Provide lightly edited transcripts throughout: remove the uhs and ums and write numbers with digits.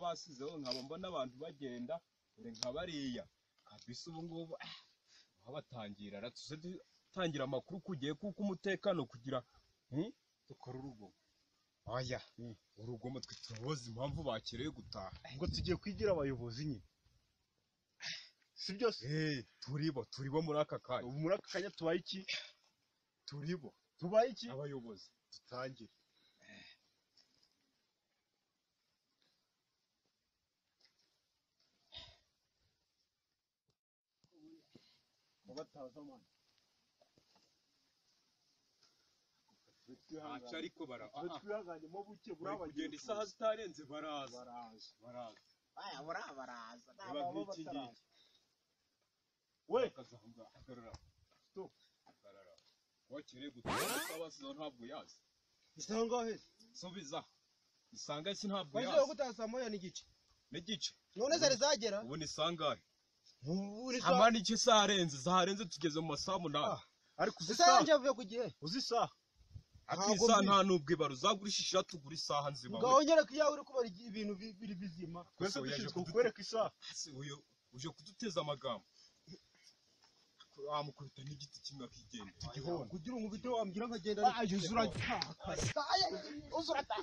Basizeho nkaba mbona abantu bagenda dore nka bariya kabisa. Ubu ngubu babatangira ratuze dutangira amakuru kugiye kuko umutekano kugira dukora urugomo. Oya urugomo twe turaboza impamvu bakereye gutaha ngo tugiye kwigira abayobozi nyine, si byose? Turibo muri aka kanya. Ubu muri aka kanya tubaye iki? Turibo tubaye iki? Abayobozi. Dutangire. Ariko kugenda isaha zitarenze baraza baraza baraza. We stop, wakereye gutaha basizeho ntabwo yazi. Isangahe? Subiza. Isangahe si ntabwo yazi. Baje gutaha saa moya n'igice. N'igice. None zari zagera? Ubu ni sangahe? Amani iki sarenze zarenze tugeze mu masaha 8. Ariko uzi isaha nje avuye ku gihe. Uzi isaha. Akisa nta nubwo ibaro uzagurisha ishati ugura isaha nzima. Ngaho nyereka iyawe uri kubara ibintu biri bizima. Twese dushinzwe kukwereka isaha. Uyu uje kuduteza amagambo. Wamukubita n'igiti kimwe akigenda. Igihonda. Kugira umubite wambwira nkagenda. Uzurata.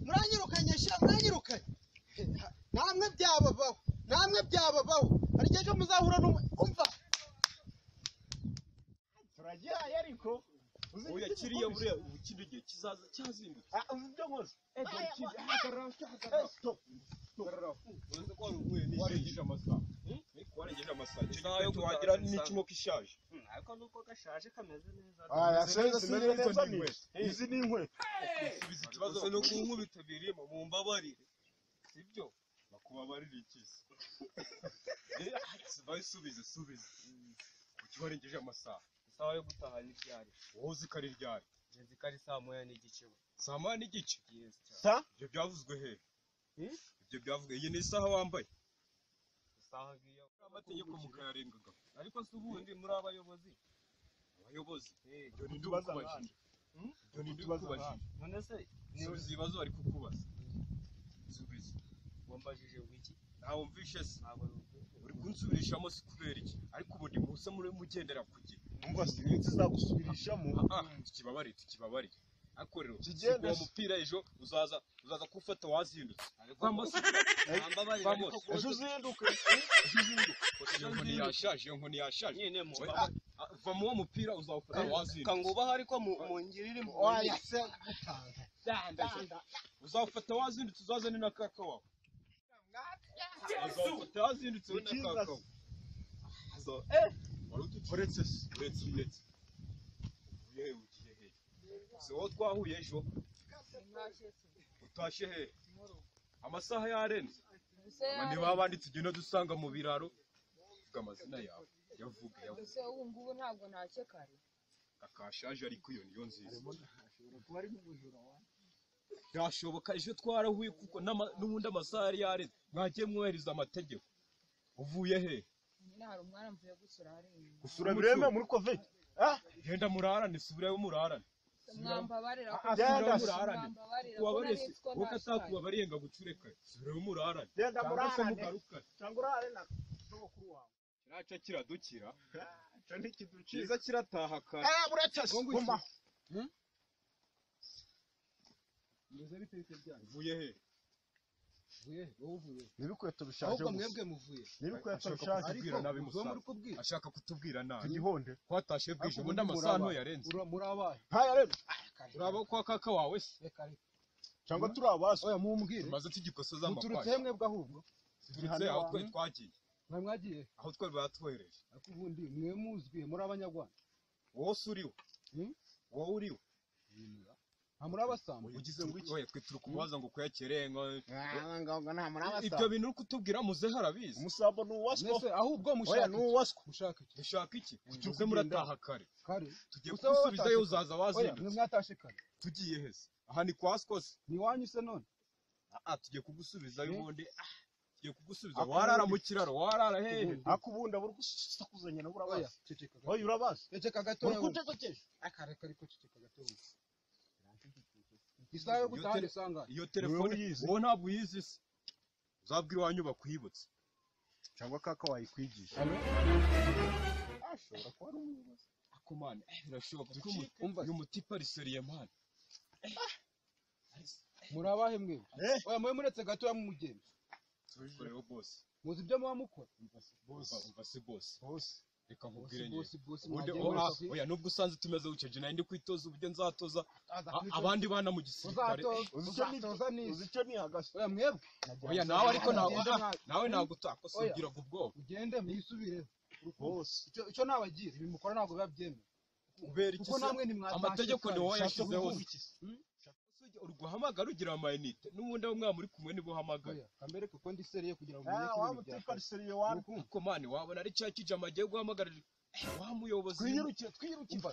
Muranyirukanye sha, muranyirukanye. Namwe byababaho, namwe byababaho. Hari igihe muzahura n'umva. Turagihaye ariko oya kiriya buriya ikindi gihe kizaza cyazindutse. Uzi ibyo nkoze? Stop. Warengeje amasaha. Warengeje amasaha. Isaha yo wagira n'ikimoka ishaje. Ariko nuko gashaje kameze neza. Aya simeze neza ni izi ni inkweto. Subiza ikibazo no kunkubita birimo mumbabarire. Sibyo? Bakubabarira iki se? Subiza subiza. Kuki warengeje amasaha? Isaha yo gutaha ni ryari? Wowe uzi ko ari ryari? Nzi ko ari saa moya n'igice. Saa moya n'igice? Sa? Ibyo byavuzwe he? Ibyo byavuzwe. Iyi ni isaha wambaye? Isaha ngiyo. Amategeko mukayarengaga. Ariko se ubundi muri abayobozi? Abayobozi. Ibyo ni ndubakubajije. Ibyo ni ndubakubajije. None se subiza ibibazo bari kukubaza. Subiza. Wambajije wiki? Ntawe umvishe se. Ntabwo uri kunsubirishamo si kubera iki? Ariko ubundi musa muri mugendera kugira. Umva sinzi zagusubirishamo. Tukibabarire tukibabarire. Ariko rero Kigenda uwo mupira ejo uzaza kufata wazindutse. Vamos. Ejo uzinduke. Iyo nkoni yashaje, iyo nkoni yashaje. Nyine mu va mu mupira uzawufata wazindutse. Kangubaha ariko mungirire mu. Oya se gutanga. Uzawufata wazindutse uzazane na kaka wawe. Uzawufata wazindutse we na kaka wawe. Uretse uretse. Uvuye he ugiye he? Se wowe twahuye ejo. Utashye he? Amasaha yarenze. Ni babandi tugenda dusanga mu biraro. Vuga amazina yawe. Yavuga yavuga. Ese ubu ngubu ntabwo ntacye kare. Akashaje ariko iyo niyo nziza. Byashoboka ejo twarahuye kuko n'ubundi amasaha yari yarenze. Mwagiye mwubahiriza amategeko. Uvuye he? Nyine hari umwana mvuye gusura hariya. Gusura bireme muri Covid. Genda murarane, subirayo murarane. Mwambabarira Genda murarane. Kubabarese, wowe atakubabariye ngo agucureke. Subirayo murarane. Genda murarane. Cyangwa urare na sogokuru wawe. Kiraca kiradukira. Cyo ntikidukira. Kiza kirataha kare. Buretse guma. Meze bite bite byanyu? Uvuye he? Uvuye he? Wowe uvuye he? N'ibikweto bishaje. Ahubwo mwebwe muvuye. N'ibikweto bishaje. Kutubwira nabi musaza. Muri kubwira. Ashaka kutubwira nabi. Igihonde. Kwatashe bwije ubundi amasaha nto yarenze. Muri abahe? Ntayarenze. Uraba kwa kaka wawe se? Reka reka. Cyangwa turi abaso. Oya mumbwire. Tumaze tugikosoza Muturutse amakwaya. he mwebwe ahubwo? Turutse aho twe twagiye. Mwe mwagiye Aho twari batwohereje. Ariko ubundi mwe muzwi muri abanyarwanda? Wowe se uriwe? Hmm? Wowe uriwe? Nta muri abasambo? Ugize ngo iki? Oya, twe turi kumubaza ngo kuyakereye ngo Ngo nta muri ibyo abasambo. bintu uri kutubwira muzehe arabizi. Umusambo ni uwaswa. Mwese ahubwo Oya, mushaka ni iki? uwaswa. Mushaka iki? Dushaka iki? Kuki Muze uri murataha kare. Kare? Tugiye Gusa wowe kugusubizayo, watashye uzaza kare. Oya, mwe wazindutse. mwatashe kare. Tugiye hese? Aha ni kwa Sikose. Ni iwanyu se none? Ah, tugiye kugusubizayo Hmm? ubundi. Ah, tugiye kugusubiza. Ako Warara ubundi- mu kiraro, warara hehe? Ubundi. Ariko ubundi abo uri gusakuzanya nabo Oya, urabazi? ceceka gato. Oya, urabazi? Ceceka gato. Uri kuncecekesha. Akareka ariko ceceka gato. Isaha yo gutaha ni sangahe? Iyo telefone uyizi. wowe ntabwo uyizi se? Uzabwira iwanyu bakwibutse. Cyangwa kaka wayikwigisha. Alo? Ashobora kuba ari umuyobozi. Ako man, birashoboka ko Umva uyu mutipe ari seriye man. Muri abahe mwebwe? Eh? Oya, mwe muretse gato ya mugenda. Tubikoreho boss. Muzi ibyo muba mukora? Umva, umva se boss. Bose. Reka Bosi nkubwire ngewe. bosi bosi Ubundi mwagiye mwese. oya, nubwo usanze tumeze gutya, je nari ndi kwitoza uburyo nzatoza Aza kwitoza. abandi bana mu gisirikare. Uzatoza, Uzi icyo ni uzatoza uzi neza. icyo nihagase. Oya mwebwe. Oya nawe ariko nawe Mugende nawe ntabwo utakosa Oya. ugiraga ubwoba. Mugende mwisubireho. Bose. Icyo nabagira ibi mukora ntabwo biba byemewe. Kubera iki Kuko se? namwe ntimwatashe Amategeko kare. ni wowe Ushatse yashyizeho. kuvuga iki se? Uri guhamagara ugira amayinite n'ubundi abo mwaba muri kumwe nibo uhamagara. Oya, kambereke ko ndi seriye kugira ngo mumenye Ah, ko waba ibintu utipa byakaze. seriye wana. Urukumva? Ariko man, wabona ari cya kijama agiye guhamagara wa muyobozi. Twiyirukire, twiyirukire. Umva.